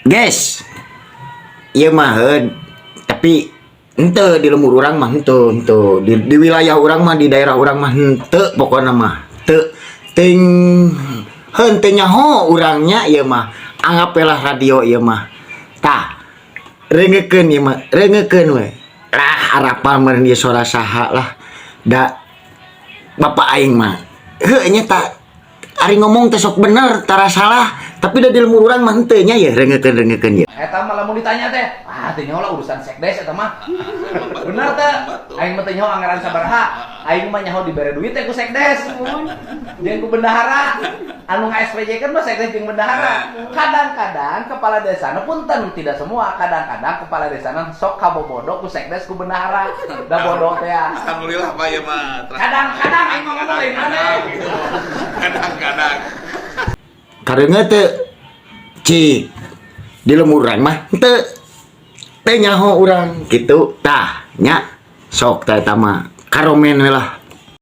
Guys, ieu mah heun, tapi henteu di lembur urang mah, henteu henteu di wilayah urang mah, di daerah urang mah henteu, pokokna mah teu ting henteu nyaho urangnya. Ieu mah anggap we lah radio ieu mah. Tah, reungekeun ieu mah, reungekeun we lah, arapal meureun ieu suara saha lah. Da bapak aing mah heuh nya, tak ari ngomong teh sok bener, tara salah, tapi da di lembur urang mah henteu nya ya. Reungekeun, reungekeun ya. Eta mah lamun ditanya teh, ah, teu nyaho lah urusan sekdes eta mah. Bener teh? Aing mah teu nyaho anggaran sabaraha. Aing mah nyaho dibere duit teh ku sekdes. Jeung ku bendahara. Anu nga-SPJ kan mah sekdes jeung bendahara. Kadang-kadang kepala desa punten, tidak semua, kadang-kadang kepala desa sok kabobodo ku sekdes, ku bendahara. Da bodoh teh ya. Alhamdulillah, Pak, ya mah. Kadang-kadang aing mah ngomong lain maneh. Kadang-kadang. Kareungeut teu? Cik, di lembur urang mah henteu, teu nyaho urang gitu tah nya. Sok tah, eta mah karomen we lah.